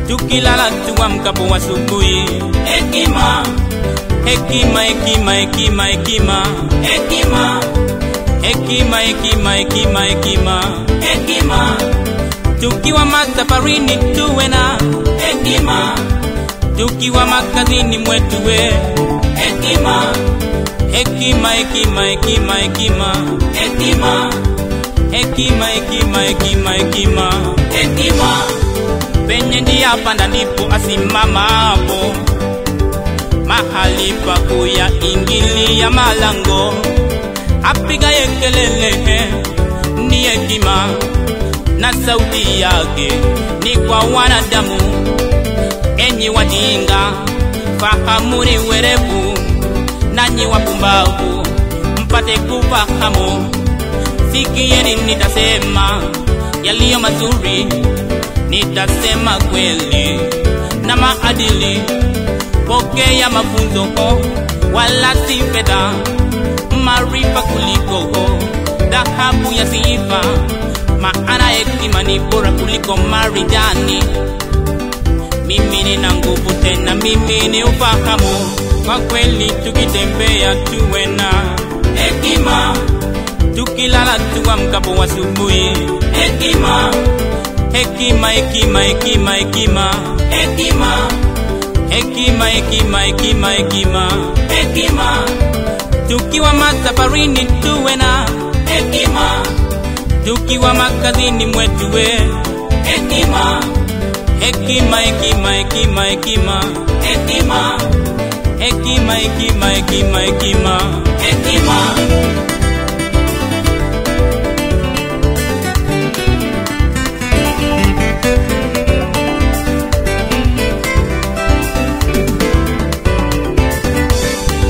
Tukilala tuamkapo asubuhi, hekima. Hekima, hekima, hekima, hekima, hekima. Hekima, hekima, hekima, hekima, hekima. Tukiwa masafarini tuwe na hekima, tukiwa makazini mwetu we hekima. Hekima, hekima, hekima, hekima, hekima. Hekima, hekima, hekima, hekima, hekima. Penye njia panda ndipo asimamapo, mahali pa kuyaingilia malango. Apigaye kelele ni hekima, na sauti yake ni kwa wanadamu. Enyi wajinga, fahamuni werevu, nanyi wapumbavu, mpate kufahamu. Sikieni nitasema yaliyo mazuri, nitasema kweli na maadili. Pokea mafunzo wala si fedha, maarifa kuliko dhahabu ya sifa. Maana hekima ni bora kuliko marijani. Mimi nina nguvu tena mimi ni ufahamu. Kwa kweli tukitembea tuwe na hekima, tukilala tuamkapo asubuhi, hekima. Hekima, hekima, hekima, hekima, hekima. Hekima, hekima, hekima, hekima, hekima. Tukiwa masafarini tuwe na hekima, tukiwa makazini mwetu we hekima. Hekima, hekima, hekima, hekima, hekima. Hekima, hekima, hekima, hekima, hekima.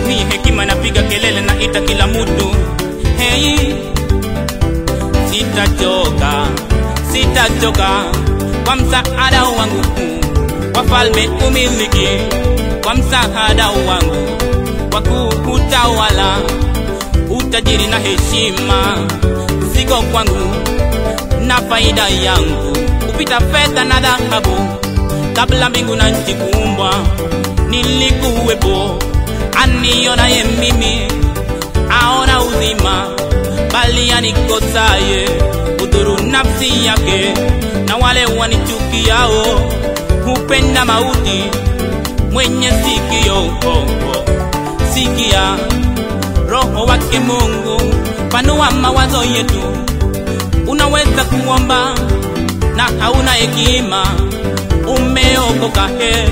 Ni hekima napiga kelele na ita kila mutu. Hey, sitachoka, sitachoka. Kwa msaada wangu wafalme umiliki, kwa msaada wangu wakuu utawala. Utajiri na heshima ziko kwangu, na faida yangu kupita fedha na dhahabu. Kabla mbingu na nchi kuumbwa nilikuwepo. Anionaye mimi aona uzima, bali anikosaye hudhuru nafsi yake. Na wale wanichukiao hupenda mauti. Mwenye sikio sikia, roho wake Mungu panua mawazo yetu. Unaweza kuomba na hauna hekima, umeokoka he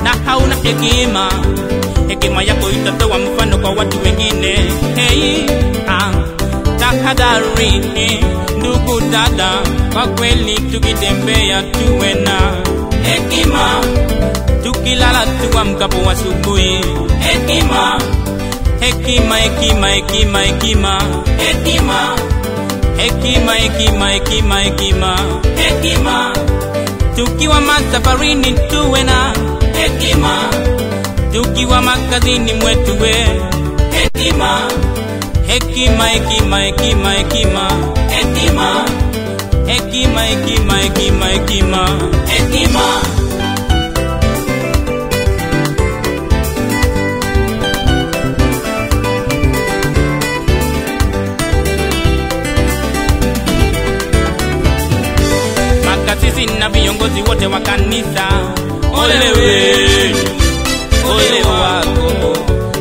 na hauna hekima. Hekima yako itatoa mfano kwa watu wengine. Hey, tahadharini ndugu dada, kwa kweli tukitembea tuwe na hekima, tukilala tuamkapo asubuhi, hekima. Hekima, hekima, hekima, hekima, hekima. Hekima, hekima, hekima, hekima, hekima. Tukiwa masafarini tuwe na hekima, tukiwa makazini mwetu we hekima. Hekima, hekima, hekima, hekima, hekima. Hekima, hekima, hekima, hekima, hekima. Makasisi na viongozi wote wa kanisa, ole wenu, ole wako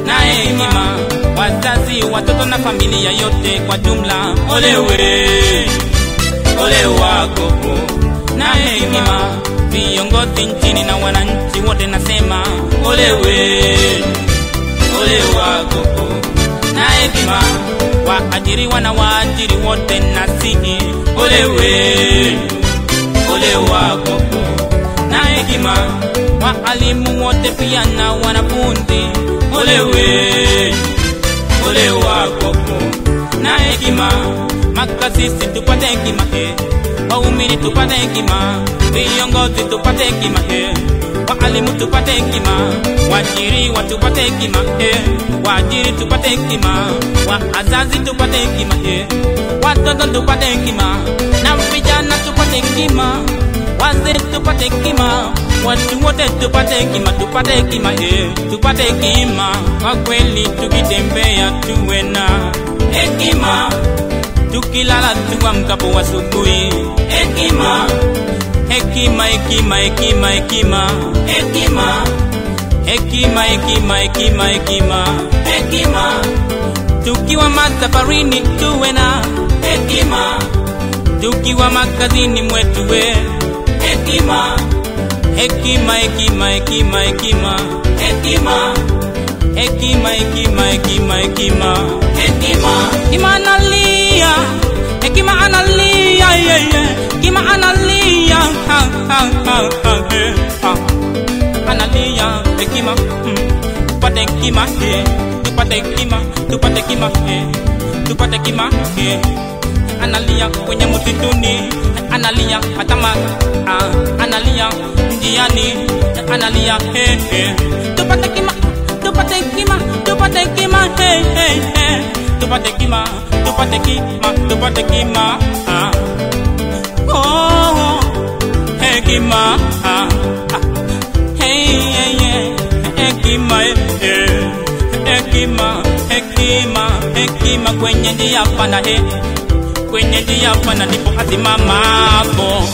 na hekima. Wazazi, watoto na familia yote kwa jumla, ole wenu, ole wako na hekima. Viongozi nchini na wananchi wote nasema, ole wenu, ole wako na hekima. Waajiriwa na waajiri wote nasihi, ole wenu, ole wako na hekima. Waalimu wote pia na wanafunzi, ole wenu, ole wako na hekima. Makasisi tupate hekima, waumini tupate hekima, viongozi tupate hekima, waalimu tupate hekima, waajiriwa tupate hekima, waajiri tupate hekima, wazazi tupate hekima, watoto tupate hekima, na vijana tupate hekima, wazee tupate hekima, Watu wote tupate hekima, tupate hekima, tupate hekima. Kwa kweli tukitembea tuwe na hekima, tukilala tuamkapo asubuhi hekima. Hekima, hekima, hekima, hekima, hekima, hekima, hekima, hekima, hekima, hekima. Tukiwa masafarini tuwe na hekima, tukiwa makazini mwetu we hekima. Hekima, hekima, hekima, hekima, hekima, hekima, hekima, hekima, hekima, hekima. Hekima analia, hekima analia, yeah, yeah. Hekima analia, ha, ha, ha, ha, ha. Analia, hekima, tupate hekima, tupate hekima, tupate hekima, tupate hekima, Analia kwenye msituni, analia hatama, analia njiani, analia, he, he. Tupate hekima, tupate hekima, tupate hekima, he, he, he. Tupate hekima, tupate hekima, tupate hekima, ah. Oh, hekima, ah, ah. Hey, hey, hey. Hekima, eh, hekima, hekima, hekima kwenye njia pana, he. Kwenye njia pana ndipo asimamapo.